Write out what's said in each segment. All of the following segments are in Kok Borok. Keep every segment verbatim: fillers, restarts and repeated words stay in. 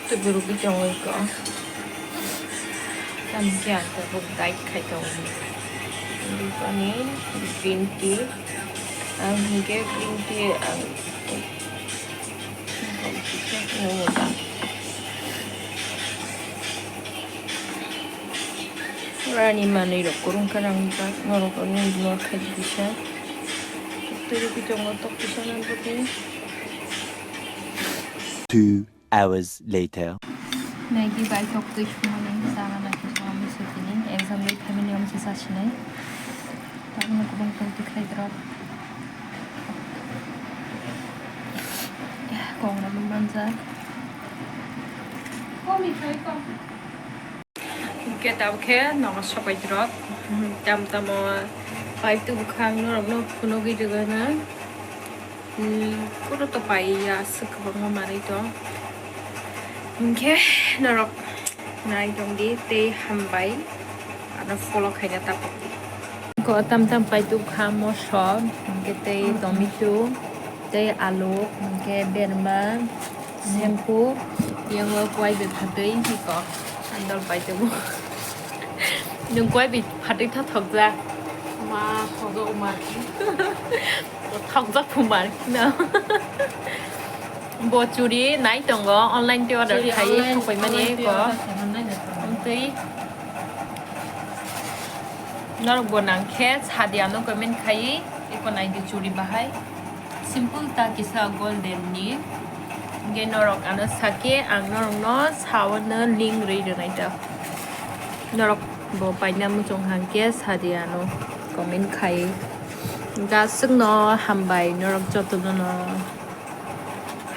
Tei borok bai tongo iko. Tamo khe ang tabuk diet khai tongo. Bini green tea. Ang hinkhe green tea ang rani manwi rok kwrwngkha nang jak norok ani ignore khai di kisa. Tei rwgwi tongo tok kisa nang bagwi. Two hours later. Maggie bai tok twi sumani chana nai kisa ang bwswk tini exam bai phaimani omo se chasinai. Tabukno kwbang tong twi khlai drop. Kok rwma manjak. Hwnkhe tabuk khe nogo sopai drop. Tam tamo pai tubukha ang norokno phunugwi rwgano. Hmm, kuro to pai ya, aswk kwbangma manwi to. Hinkhe norok nai tongdi tei hambai. Ano follow khaina tapokdi. Ko tam tam pai tubukha moso, hinkhe tei tomato, tei alu, hinkhe berma, shampoo, yango kwai bai phatwi, hiko andol pai tubu. Nwng kwai bai phatwi tha thokjak. Ma, thokjak ma. Thokjak phumar no. Bo churi nai tongo, online tei order khai, thokpai mani eko. Tei norok bo nang khe sadi ano comment khai, eko nai di churi bahai. Simple ta kisa golden ni. Hinkhe norok ano sake ang norokno saono link rwi rwnai ta. Norok bo paina muchung hangkhe sadi ano comment khai. Hwnkhe aswkno hambai norok jotono no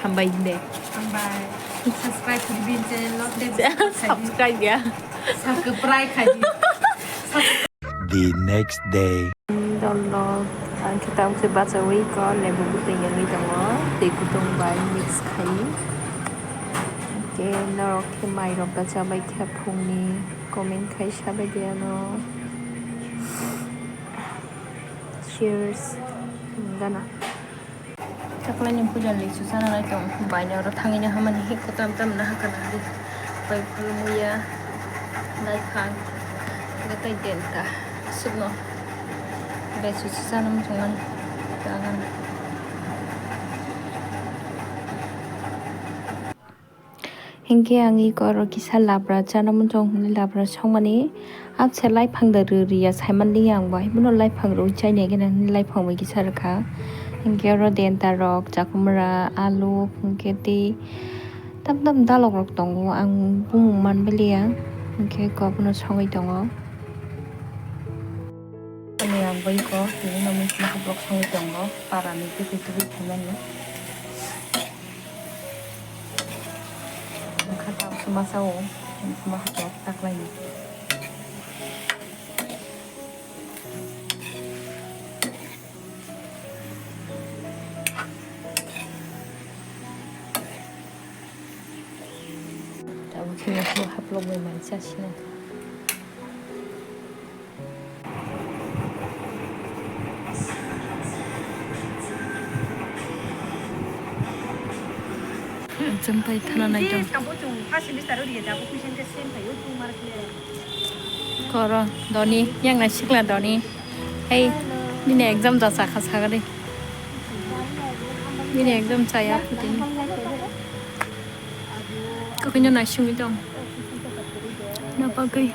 hambai hinde. Hambai. Subscribe to the Bean channel no. Subscribe ya. Subscribe khai di. The next day. Dondo, ang khe tamo se bachawi ko lebu bwtwi yangwi tongo, tei kutung bai mix khai. Hwnkhe norok khe mairok bachabai khe phungni comment khai sabai di ano. Cheers. Gana. Taklaini puja lisu sana lai tong, baini oro thangwi hamani hiko tam tam na hakana di. Bai pulmuya, lai phang, tei denta, sukno. Bai susu sana muchungmani, tagan. Hinkhe ang iko oro kisa labra chana muchung hwnwi labra songmani. Abse laiphang da rw rwya saimanliya ang bo, haiphano laiphang rw chaini gana hwnwi laiphang bai kisa rwkha. Hinkhe oro denta rok, chakumra, alu, hinkhe tei tam tam dalok rok tongo, ang bumung manbiliya. Hinkhe iko abono songwi tongo. Ani ang bo iko tini no mui tini borok songwi tongo, parani twi twi twi khaimani. Wngkha tabuk masa o, wngkha masa o taklaini. Tabuk khe haplok bai mai chasina. Chwng pai thana nai tong. Koro Doni, yang nai sikla Doni. Hey, nini exam ja sakha sagari. Nini exam chaya putini. Kokino nai simi tong. Na pakai.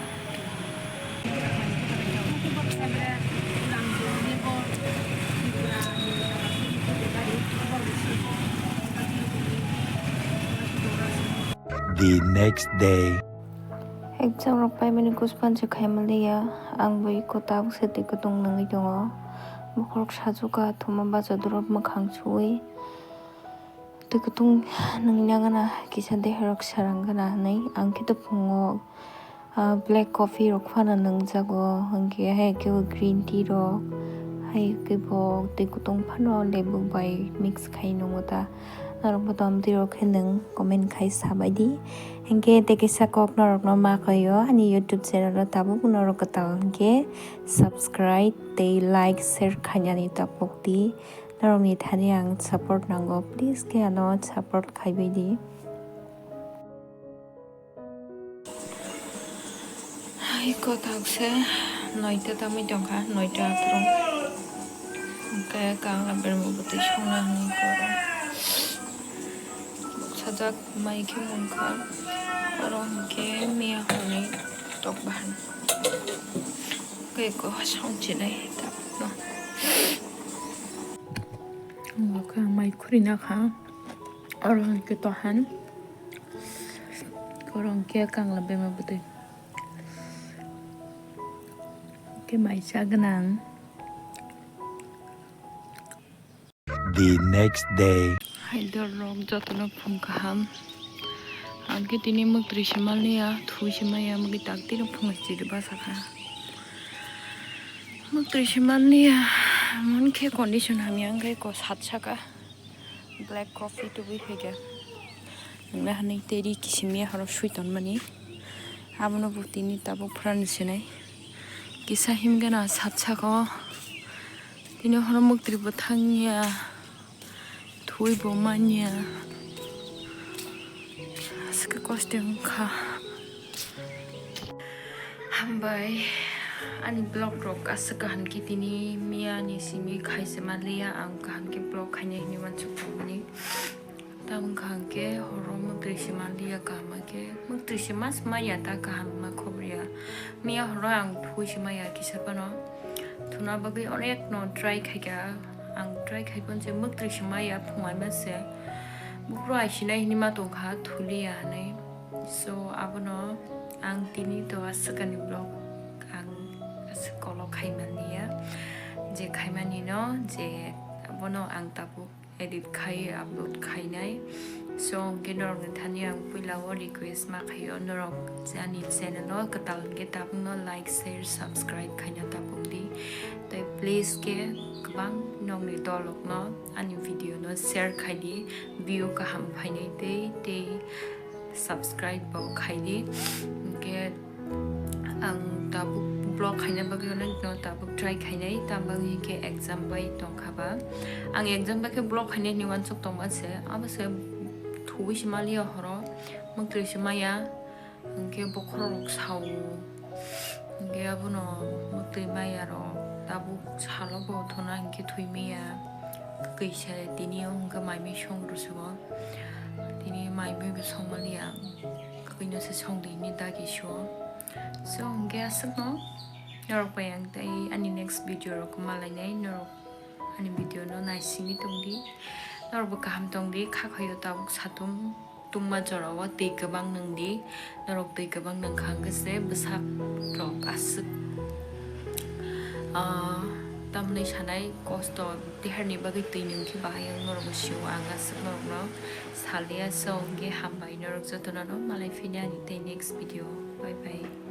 The next day. Exam rok paimani kuspan se khaimaliya, ang bai iko tabuk se twi kutung nungwi tongo. Bokhorok sajukha thuma bacha dorop mwkhang suwi. Twi kutung nungna gana kisa deherok sarang gana hinwi ang khe tophuno, ah, black coffee rok phano nungjago, hinkhe hai khe bo green tea rok, hai khe bo twi kutung phano lebu bai mix khai nungo ta. Norok bo tamo twi rok khe nwng comment khai sabai di. Hinkhe tei kisa kok norokno ma koi o ani YouTube channel o tabuk norok kwtal hinkhe subscribe tei like share khainani tapok di. Norokni thani ang support nango, please khe ano support khaibai di. Kothok se noita tangwi tongkha, noita athro. Hwnkhe kangla berma bwtwi songna hwnwi koro. Sajak mai khe mungkha. Oro hwnkhe miya hwnwi tok bahan. Hwnkhe ko songchinai tabukno. Hwnkhe mai khurina kha. Oro hwnkhe tohan. Oro hwnkhe kangla berma bwtwi. Khe maisa gwnang. The next day. Haidor rok jotono phung kaham. Ang khe tini mwktwi se maliya, thui se maya, mwkwi tak tini phung chiri basa kha. Mwktwi se maliya, mon khe condition hamya wngkhe ko sat saka. Black coffee tubui phaikha. Wngna hwnwi tei ri kisimya horo swi tonmani. Abono bo tini tabuk phrani sinai. Kisa himgana sat saka o. Tini horo mwktwi bo thangya. Thui bo manya. Aswk kosto wngkha. Hambai, ani vlog rok aswk kaham khe tini miya ni simi khaisa manliya, ang kaham khe vlog khainai hinwi uansuk tongmani. Tamo kaham khe horo mwktwi se manliya kaham khe, mwktwi se mas maya ta kaham ma khobor ya. Miya horo ang thui se maya kisa phano. Thuna bagwi onek no try khaikha, ang try khai phano se mwktwi se maya phungai ma se. Buphuru aisinai hinwi ma tongkha, thuliya hinwi. So, abono ang tini to aswkani vlog ang aswk kolok khaimani ya, je khaimani no, je abono ang tabuk edit khai upload khainai. So, hwnkhe norokni thani ang puila o request ma khaio, norok je ani channel o kwtal hwnkhe tabukno like, share, subscribe khaina tabuk di. Tei please khe kwbang nokni dolokno ani video no share khai di, view kaham phainai tei, tei subscribe bo khai di. Hwnkhe ang tabuk vlog khaina bagwi onek no tabuk try khainai, tamo bagwi khe exam bai tongkha ba. Ang exam bai khe vlog khainai hinwi uansuk tongma se, abo se thuwi se maliya horo, mwktwi se maya, hwnkhe bokhorok rok sao. Hwnkhe abono mwktwi maya rok tabuk salo bo thona hwnkhe thwi maya. Kwkwi se tini o hwnkhe mai mui song rwsugo. Tini mai mui bo song maliya. Kwino se song di hinwi dagi suo. So, hwnkhe aswkno norok bai ang tei ani next video rok malainai, norok ani video no naisingwi tong di. Norok bo kaham tong di, kha khaio tabuk satung tungma jora o twi kwbang nwng di. Norok twi kwbang nwng kha hwnkhe se bwsak rok aswk, ah, tamni sanai kosto. Teharni bagwi twi nwng khe bahai wng norokbo sio, ang aswk norokno salia. So hwnkhe hambai norok jotono no malai phini ani tei next video. Bye bye.